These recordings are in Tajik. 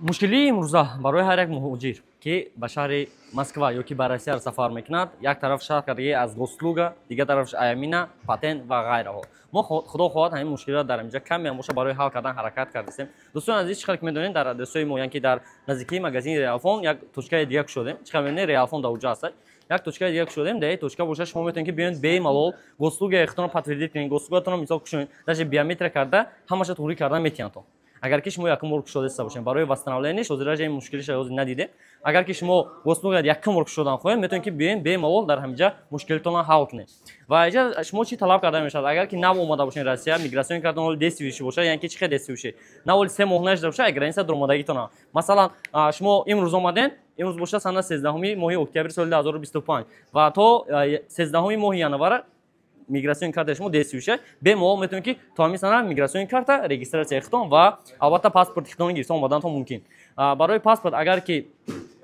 Мушкилии имрӯза барои ҳар як муҳоҷир, ки ба шаҳри Москва ё ки ба Россия сафар мекунад, як тараф шарт кардагӣ аз госуслуга, дигар тарафш аямина, патент ва ғайраҳо. Мо, худо хоҳад, ҳамин мушкилиро дар инҷа каме боша барои ҳал кардан ҳаракат кардастем. Дӯстони азиз, чӣ қадр ки медонед, дар адресҳои мо, яъне ки дар наздикии магазини Реалфон як точкаи дига кушодем. Чӣ қадр медонед, Реалфон дар уҷа ҳастад. Як точкаи дига кушодем. Дар точка боша шумо метавонед, ки биёед, бемалол госуслугаи худтонро подтвердить кунед, госуслугатонро, мисол, кушоед, даже биометрия карда, ҳамаша туғрӣ карда метиҳанд. Агар ки шумо якум бор кушодаиста бошед, барои восстановление ҳозираҷа ин мушкилиша ҳозир надидем. Агар ки шумо госуслуга якум бор кушодан хоҳед, метавонед, ки биёед, бемалол дар ҳаминҷа мушкилитонро ҳал кунед. Ва иҷа шумо чӣ талаб карда мешавад? Агар ки нав омада бошед Россия, миграционный картон ҳоли действующий бошад, яъне ки чӣ хел действующий? Нав ҳоли 3 моҳ нашуда бошад, граница дуромадагитона. Масалан, шумо имрӯз омаден, имрӯз бошад сана 13-уми моҳи октябри соли 2025 ва то 13-уми моҳи январа миграционный картаи шумо действующий, бемалол метавонед, ки то ҳамин сана миграционный карта, регистрацияи худтон ва албатта паспорти худтонро гирифта омаданатон мумкин. Барои паспорт, агар ки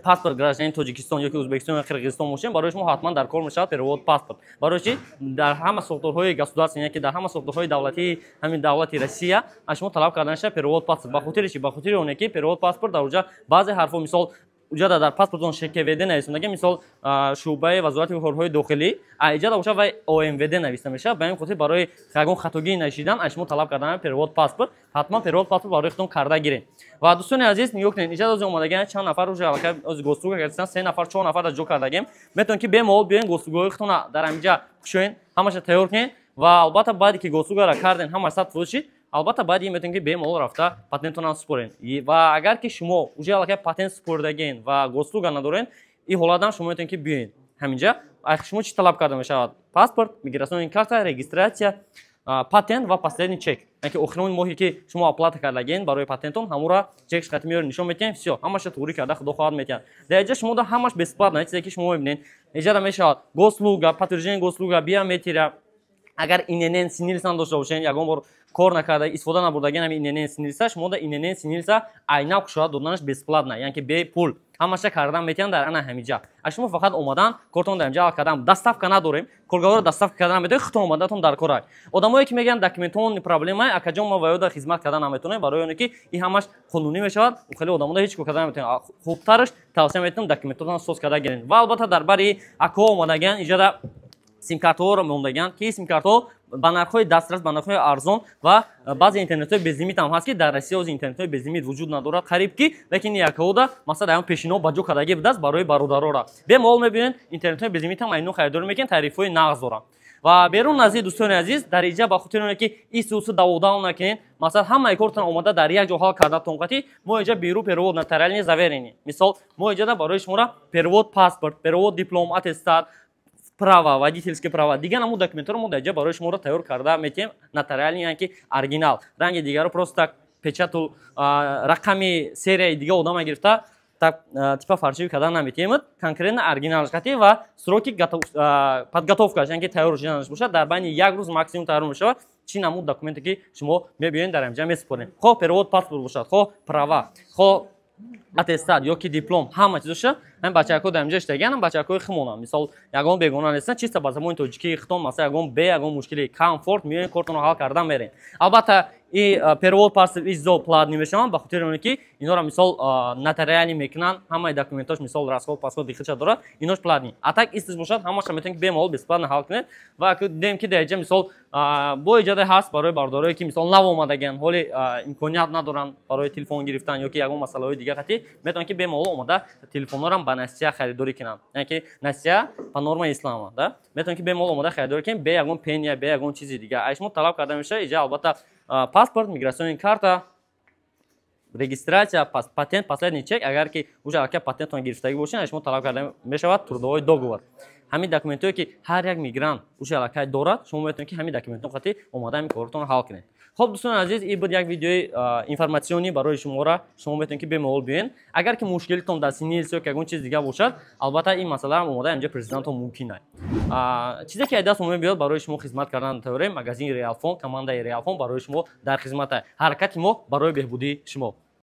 паспорт гражданини Тоҷикистон ё ки Ӯзбекистон ё Қирғизистон бошем, барои шумо ҳатман дар кор мешавад перевод паспорт. Барои чи? Дар ҳама сохторҳои государственный, яке дар ҳама сохторҳои давлатии ҳамин давлати Россия аз шумо талаб карда мешавад перевод паспорт. Ба хотири чи? Ба хотири оне ки перевод паспорт дар уҷа баъзе ҳарфҳо, мисол, уҷада дар паспортон ШКВД нависондаги, мисол, шӯъбаи вазорати корҳои дохилӣ, а иҷада бошад вай ОМВД нависта мешавад. Ба ин хотир барои ягон хатогӣ нашидан аз шумо талаб кардан перевод паспорт. Ҳатман перевод паспорт барои худтон карда гиред. Ва дӯстони азиз, нигоҳ кунед, иҷада ози омадагиан чанд нафар уже аллакай ози госуслуга кардастан, се нафар, чор нафар дар ҷо кардагем. Метавонед, ки бемалол биёен, госуслугаҳои худтона дар ҳаминҷа кушоен, ҳамаша тайёр кунед. Ва албатта, баъде ки госуслугара карден, ҳамаш 100% шид, албатта, баъди ин метавонед, ки бемалол рафта патентонам супоред. Ва агар ки шумо уже аллакай патент супоридагин ва госуслуга надоред, ин ҳолатам шумо метавонед, ки биёед ҳаминҷа. Шумо чӣ талаб карда мешавад? Паспорт, миграционный карта, регистрация, патент ва последний чек, яъне ки охирон моҳе ки шумо оплата кардагин барои патентон, ҳамура чекш қати меёред, нишон метиҳем. Всё, ҳамаша туғрӣ карда, худо хоҳад, метиҳад. Дар иҷа шумо ҳамаш бесплатно. Чизе ки шумо мебинед, иҷада мешавад госуслуга, подтверждение госуслуга, биометрия. Агар ИНН, СНИЛС дошта бошед, ягон бор кор накарда, истифода набурдаген ҳами ИНН, СНИЛСа, шумо да ИНН, СНИЛСа айнав кушода доданаш бесплатно, яъне ки бепул ҳамаша кардан метиҳанд дар ана ҳамиҷа. А шумо фақат омадан, кортон дар ҳамиҷа кардан. Доставка надорем, коргарро доставка кардан наметавонед, худтон омадатон дар кора. Одамое ки мегӯянд, документон проблема, акаҷон, ма ваёда хизмат кардан наметавонем, барои оне ки ин ҳамаш қонунӣ мешавад, хеле одамода ҳеҷ кор кардан наметавонем. Хубтараш тавсия метавонам, документотон соз карда гиред. Ва албатта, дар бари акҳо омадагиан, иҷада симкартҳоро мондагианд, ки симкартҳо ба нархҳои дастрас, ба нархҳои арзон ва баъзе интернетҳои безлимит ҳам ҳаст, ки дар Россия ози интернетҳои безлимит вуҷуд надорад қариб ки, лекин якҳода масалан даён пешино ба ҷо кардагӣ будааст барои бародарора. Бемалол мебинед, интернетҳои безлимит ҳам айно харидорӣ мекунед, тарифҳои нағз доранд. Ва берун аз ин, дӯстони азиз, дар иҷа ба хотири оне ки исусу даводав накунед, масалан, ҳамаи кортон омада дар як ҷо ҳал кардатон қатӣ, мо иҷа беру перевод нотариальный заверенный. Мисол, мо иҷада барои шуморо перевод паспорт, перевод диплом, аттестат, права, водительские права, дигар намуд документҳоро мо дар ҷа барои шуморо тайёр карда метиҳем нотариальный, яъне ки оригинал. Ранги дигарро просто печату рақами серияи дига одама гирифта, типа фальшивый кардан наметиҳем, конкретно оригиналш қатӣ. Ва сроки подготовкаш, яъне ки тайёр шуданаш бошад, дар байни як рӯз максимум тайёр мешавад. Чӣ намуд документе ки шумо мебиёед, дар ҳамҷа месупорем, хоҳ перевод паспорт бошад, хоҳ права, хоҳ аттестат ё ки диплом, ҳама чизоша ҳамин бачакҳо дар инҷа иштагиан, бачакҳои химонам, мисол, ягон бегона нестан, чисто ба забони тоҷикии хитон. Масалан, ягон бе ягон мушкили комфорт меоен, кортонро ҳал кардан мерем. Албатта, и перевод паспорт изо платный мешаванд, ба хотири оне ки инора, мисол, нотариальный мекунанд, ҳамаи документош, мисол, расход пасход дихича дорад, инош платный. А так истиш бошад, ҳамаша метавонед, ки бемалол бесплатно ҳал кунед. Ва дидем, ки дар инҷа, мисол, бо иҷода ҳаст барои бардорое ки, мисол, нав омадагиан, ҳоли имконият надоранд барои телефон гирифтан ё ки ягон масъалаҳои дигар қатӣ, метавонанд, ки бемалол омада телефонҳоро ба насия харидорӣ кунанд, яъне ки насия по норма ислама да. Метавонанд, ки бемалол омада харидорӣ кунанд, бе ягон пеня, бе ягон чизи дигар. Ай шумо талаб карда мешавад иҷа, албатта, паспорт, миграционный карта, регистрация, патент, последний чек. Агар ки уже аллакай патентон гирифтагӣ бошед, аз шумо талаб карда мешавад трудовой договор. Ҳамин документҳое ки ҳар як мигрант уже аллакай дорад, шумо метавонед, ки ҳамин документҳо қатӣ омода ҳамин коротонро ҳал кунед. Хоб, дӯстони азиз, ин буд як видеои информационный барои шумора. Шумо метавонед, ки бемалол биёед. Агар ки мушкилитон дар СНИЛС ё ягон чиз дигар бошад, албатта, ин масъалаам омода инҷа президентон мумкин аст. Чизе ки аз даст мебиёд, барои шумо хизмат кардан тайёрем. Магазини Реалфон, командаи Реалфон барои шумо дар хизмат. Ҳаракати мо барои беҳбудии шумо.